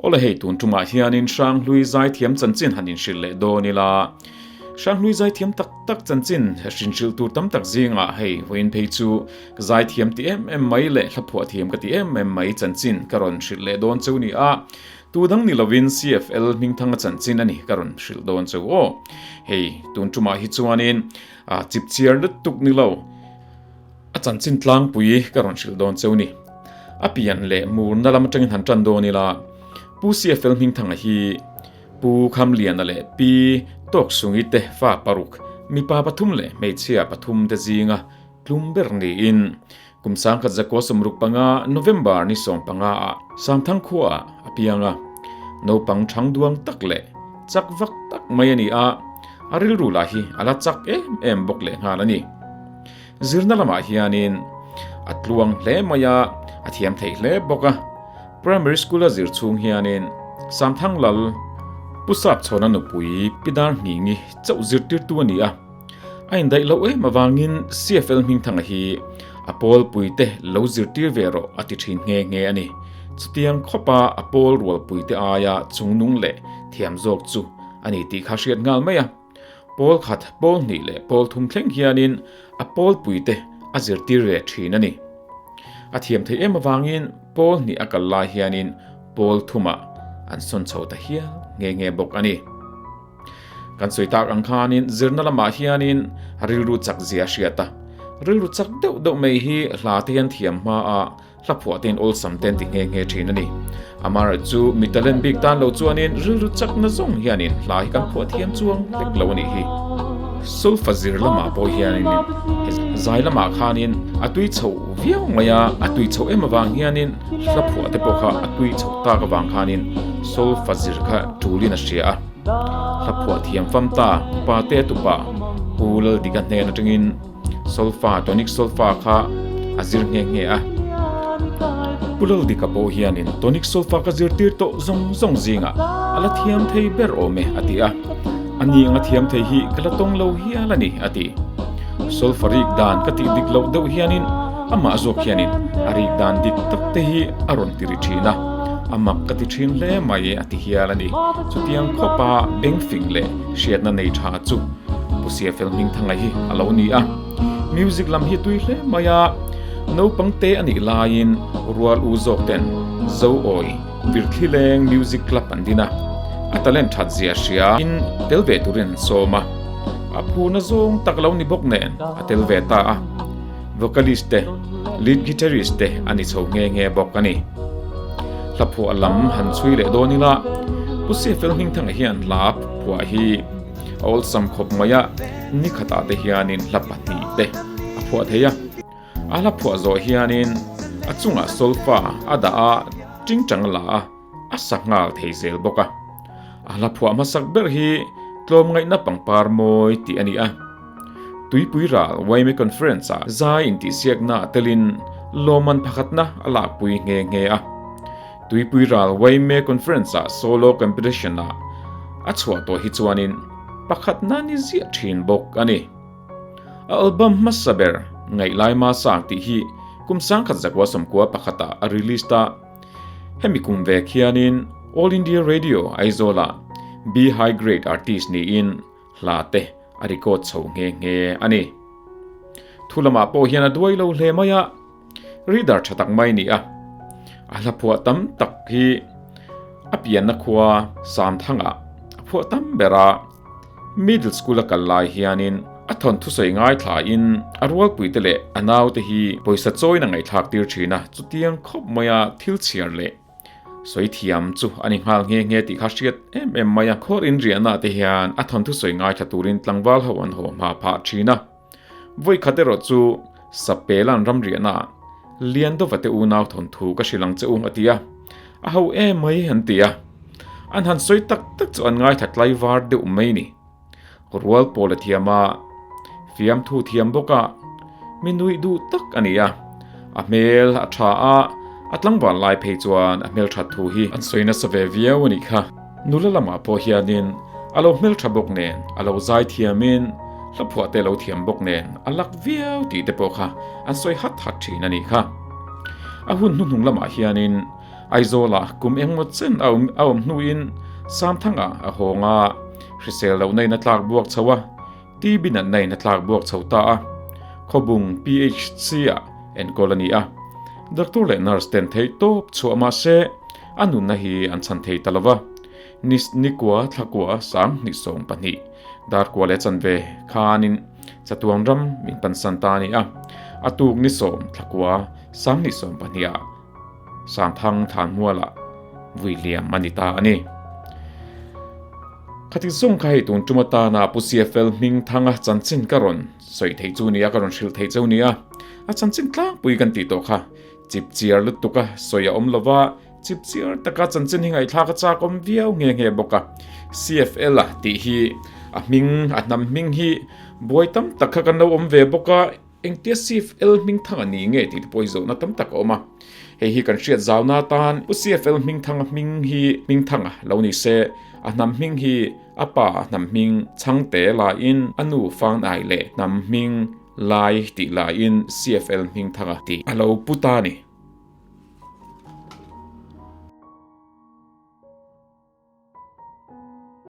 Awle hei tun tumah hianin Hranghlui zaithiam chanchin han inhrilh leh dawn ila. Hranghlui zaithiam tak tak chanchin hrinhrilh tur tam tak zingah hei vawiin phei chu ka zaithiam ti em em mai leh hlaphuah thiam ka ti em em mai chanchin ka rawn hrilh leh dawn cheu ni a. Tu dang ni lovin CFL Hmingthanga chanchin a ni ka rawn hrilh dawn cheu aw. Hei tun tumah hi chuanin chipchiar lutuk ni lo. A chanchin tlangpui ka rawn hrilh dawn cheu ni. A pian leh murna lam atangin han tan dawn ila, Pu CFL Hmingthanga hi Pu Khamliana leh Pi Tawksungi te fa paruk, mipa pathum leh hmeichhia pathum te zinga tlum ber niin kum 1965 November ni 15 ah Samthang khuaah a piang a. Naupang thang duang tak leh chak vak tak mai a ni a, a rilru lah hi a la chak em em bawk lehnghal a ni. Zirna lamah hianin a tluang hle mai a, a thiam thei hle bawk a. Primary School a zir chhung hianin Samthang Lal Pu Sapchhawna nupui Pi Darhningi chauh zirtirtu a ni a. A indaih loh em avangin CFL Hmingthanga hi a pawlpuite lo zirtir ve rawh a ti thin nghe nghe a ni. Chutiang khawpa a pawl rualpuite aia chungnung leh thiam zawk chu a ni tih kha hriat nghal mai a. Pawl khat, pawl hnih leh pawl thum thleng hianin a pawlpuite a zirtir ve thin a ni. A thiam theih em avangin pawl hnih a kal lai hianin pawl thumah an sawn chho ta hial nghe nghe bawk a ni. Kan sawi tak ang khanin zirna lamah hianin rilru chak zia a hriat a, rilru chak deuh deuh mai hi hla te hian thiam hmaah Hla phuah tein awlsam te an ti nghe nghe thin a ni. Amaherawh chu mi talent bik tan lo chuanin rilru chakna zawng hianin hla hi kan phuah thiam chuang hlek lo a nih hi. Sulfa zir lamah pawh hianin zai lamah khanin a tui chho viau mai a, a tui chho em avang hianin hla phuah te pawh kha a tui chho tak avang khanin sulfa zir kha tulin a hria a. Hla phuah thiam fam ta pa te tupa Pu Laldika hnen atangin Solfa, tonic solfa kha a zir nghe nghe a. Pu Laldika pawh hianin tonic solfa ka zirtir tawh zawng zawng zingah a la thiam thei ber awm e a ti a. A ni anga thiam thei hi ka la tawng lo hial a ni a ti. Solfa rik dan ka tih dik loh deuh hianin amah zawk hianin a rik dan dik tak te hi a rawn ti ri thin a, a mak ka ti thin hle mai a ti hial a ni. Chutiang khawpa bengfing leh hriatna nei tha chu Pu Siafel Hmingthanga hi a lo ni a, music lam hi tui hle mai a, naupang te a nih laiin rual u zawk ten Zoawi Virthlileng Music Club an din a, a talent that zia hria in tel ve turin an sawm a, a phurna zawng tak lo ni bawk nen a tel ve ta a, vocalist te, lead guitarist te a ni chho nghe nghe bawk a ni. Hlaphuah lam han chhui leh dawn ila, Pu Siafel Hmingthanga hian hla phuah hi A awlsam khawp mai a, ni khatah te hianin hla pahnih te a phuah thei a. A hla phuah zawh hianin a chungah solfa a dah a, tingtang a la a, a sa nghal thei zel bawk a. A hla phuah hmasak ber hi tlawmngaihna pangpar mawi tih a ni a. Tuipui ral YMA Conference-ah zai intihsiakna a telin lawmman pakhatna a lakpui nghe nghe a. Tuipui ral YMA Conference-ah Solo Competition-ah a chhuah tawh hi chuanin pakhatna ni ziah thin bawk a ni. A album hmasa ber Ngaihlai Masang tih hi kum 1991 pakhatah a released a. Hemi kum vek hianin All India Radio Aizawl-ah B High Grade Artist niin hla te a record chho nghe nghe a ni. Thu lamah pawh hian a duai lo hle mai a. Reader tha tak mai ni a, a hla phuah tam tak hi a pianna khua Samthangah a phuah tam ber a, middle school a kal lai hianin a thawn thusawi ngaithlain a rualpuite leh a naute hi pawisa chawiin a ngaihthlak tir thin a, chutiang khawp maia thil chhiar leh sawi thiam chu a ni nghal nghe nghe tih kha hriat em em mai a. Khawr inriahnaah te hian a thawn thusawi ngaithla turin tlangval ho an haw hma phah thin a. Vawi khat erawh chu Sapela'n ramriahna ah Liandova te unau thawnthu ka hrilh ang che u a ti a, a ho em mai an ti a. An han sawi tak tak chu an ngaithla tlai var deuh mai ni. Rual pawl a thiam a, fiamthu thiam bawk a, mi nuih duh tak a ni a. A hmel a tha a, a tlangval lai phei chuan a hmelthat thu hi an sawi nasa ve viau a nih kha. Nula lamah pawh hianin a lo hmeltha bawk nen, a lo zai thiamin hla phuah te lo thiam bawk nen a lak viau tih te pawh kha an sawi hat hat thin a nih kha. A hun hnuhnung lamah hianin Aizawlah kum engmaw chen a awm a awm hnuin Samthanga a hawng a, hrisel lohna in a tlak buak chho a, TB natna in a tlak buak chho ta a, Khawbung PHC-ah enkawl a ni a. Doctor leh nurse ten theih tawp chhuah mahse a nunna hi an chhan thei ta lo va. Ni nikua thlakua 2020 darkua leh chanve khanin chatuang ram min pansan ta a ni a, a tuk ni sawm thlakua 2020 ah Sangthang Thanmualah vui liam a ni ta a ni. Khati zawng kha hei tun tum atana Pu CFL Hmingthanga chanchin ka rawn sawi theih chu nia, ka rawn hrilh theih cheu nia. A chanchin tlangpui kan tih tawh kha chip chiar lutuk a sawi a awm lova, chip chiar taka chanchin hi ngaihthlak a chak awm viau nghe nghe bawk a. CFL a tih hi a hming, a hnam hming hi buai tam tak kha kan lo awm ve bawk a. Engtia CFL Hmingthanga ni nge tih te pawh hi zawhna tam tak a awm a. Hei hi kan hriat zauna atan Pu CFL Hmingthanga hming hi Hmingthanga lo ni se, a hnam hming hi a pa hnam hming Chhangte laiin a nu Fangnai leh hnam hming Lai tih laiin CFL Hmingthanga tih a lo pu ta a ni.